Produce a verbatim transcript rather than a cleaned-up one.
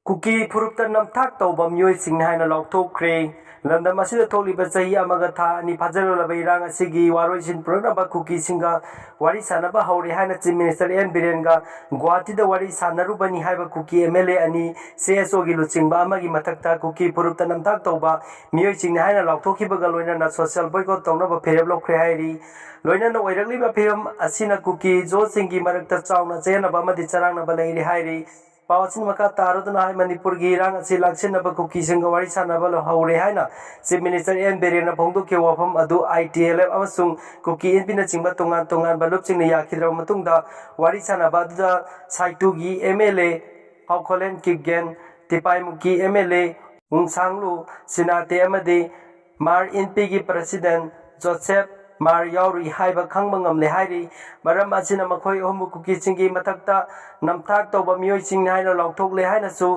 ꯀꯨꯀꯤ ꯐꯨꯔꯨꯞꯇ ꯅꯝꯊꯥꯛ ꯇꯧꯕ ꯃꯤꯑꯣꯏꯁꯤꯡꯅꯤ ꯍꯥꯏꯅ ꯂꯥꯎꯊꯣꯛꯈ꯭ꯔꯦ꯫ ꯂꯝꯗꯝ ꯑꯁꯤꯗ ꯊꯣꯛꯂꯤꯕ ꯆꯍꯤ ꯑꯃꯒ ꯊꯥ ꯑꯅꯤ ꯐꯥꯖꯤꯜꯂꯕ ꯏꯔꯥꯡ ꯑꯁꯤꯒꯤ ꯋꯥꯔꯣꯏꯁꯤꯟ ꯄꯨꯔꯛꯅꯕ ꯀꯨꯀꯤꯁꯤꯡꯒ ꯋꯥꯔꯤ ꯁꯥꯟꯅꯕ ꯍꯧꯔꯦ ꯍꯥꯏꯅ Chief Minister ꯑꯦꯟ ꯕꯤꯔꯦꯟꯒ ꯒꯨꯋꯥꯍꯥꯇꯤꯗ ꯋꯥꯔꯤ ꯁꯥꯟꯅꯔꯨꯕꯅꯤ ꯍꯥꯏꯕ ꯀꯨꯀꯤ M L A ꯑꯅꯤ, C S O ꯒꯤ ꯂꯨꯆꯤꯡꯕ ꯑꯃꯒꯤ ꯃꯊꯛꯇ ꯀꯨꯀꯤ ꯐꯨꯔꯨꯞꯇ ꯅꯝꯊꯥꯛ ꯇꯧꯕ ꯃꯤꯑꯣꯏꯁꯤꯡꯅꯤ ꯍꯥꯏꯅ ꯂꯥꯎꯊꯣꯛꯈꯤꯕꯒ ꯂꯣꯏꯅꯅ social boycott ꯇꯧꯅꯕ ꯐꯤꯔꯦꯞ ꯂꯧꯈ꯭ꯔꯦ ꯍꯥꯏꯔꯤ꯫ ꯂꯣꯏꯅꯅ ꯑꯣꯏꯔꯛꯂꯤꯕ ꯐꯤꯕꯝ ꯑꯁꯤꯅ ꯀꯨꯀꯤ ꯖꯣꯁꯤꯡꯒꯤ ꯃꯔꯛꯇ ꯆꯥꯎꯅ ꯆꯌꯦꯠꯅꯕ ꯑꯃꯗꯤ ꯆꯔꯥꯡꯅꯕ ꯂꯩꯔꯦ ꯍꯥꯏꯔꯤ꯫ ꯄꯥꯎ ꯑꯁꯤꯅ ꯃꯈꯥ ꯇꯥꯔꯗꯨꯅ ꯍꯥꯏ, ꯃꯅꯤꯄꯨꯔꯒꯤ ꯏꯔꯥꯡ ꯑꯁꯤ ꯂꯥꯛꯁꯤꯟꯅꯕ ꯀꯨꯀꯤꯁꯤꯡꯒ ꯋꯥꯔꯤ ꯁꯥꯟꯅꯕ ꯍꯧꯔꯦ ꯍꯥꯏꯅ Chief Minister ꯑꯦꯟ ꯕꯤꯔꯦꯟꯅ ꯐꯣꯡꯗꯣꯛꯈꯤꯕ ꯋꯥꯐꯝ ꯑꯗꯨ I T L F ꯑꯃꯁꯨꯡ ꯀꯨꯀꯤ ꯏꯟꯄꯤꯅꯆꯤꯡꯕ ꯇꯣꯉꯥꯟ ꯇꯣꯉꯥꯟꯕ ꯂꯨꯞꯁꯤꯡꯅ ꯌꯥꯈꯤꯗ꯭ꯔꯕ ꯃꯇꯨꯡꯗ ꯋꯥꯔꯤ ꯁꯥꯟꯅꯕ ꯑꯗꯨꯗ ꯁꯥꯏꯇꯨꯒꯤ M L A ꯍꯥꯎꯈꯣꯂꯦꯟ Kipgen, ꯇꯤꯄꯥꯏꯃꯨꯛꯀꯤ M L A ꯎꯡꯁꯥꯡꯂꯨ ꯁꯤꯅꯥꯇꯦ ꯑꯃꯗꯤ ꯃꯥꯔ ꯏꯟꯄꯤꯒꯤ President ꯖꯣꯁꯦꯐ ꯃꯥꯔ ꯌꯥꯎꯔꯨꯏ ꯍꯥꯏꯕ ꯈꯪꯕ ꯉꯝꯂꯦ ꯍꯥꯏꯔꯤ꯫ ꯃꯔꯝ ꯑꯁꯤꯅ ꯃꯈꯣꯏ ꯑꯍꯨꯝꯕꯨ ꯀꯨꯀꯤꯁꯤꯡꯒꯤ ꯃꯊꯛꯇ ꯅꯝꯊꯥꯛ ꯇꯧꯕ ꯃꯤꯑꯣꯏꯁꯤꯡꯅꯤ ꯍꯥꯏꯅ ꯂꯥꯎꯊꯣꯛꯂꯦ ꯍꯥꯏꯅꯁꯨ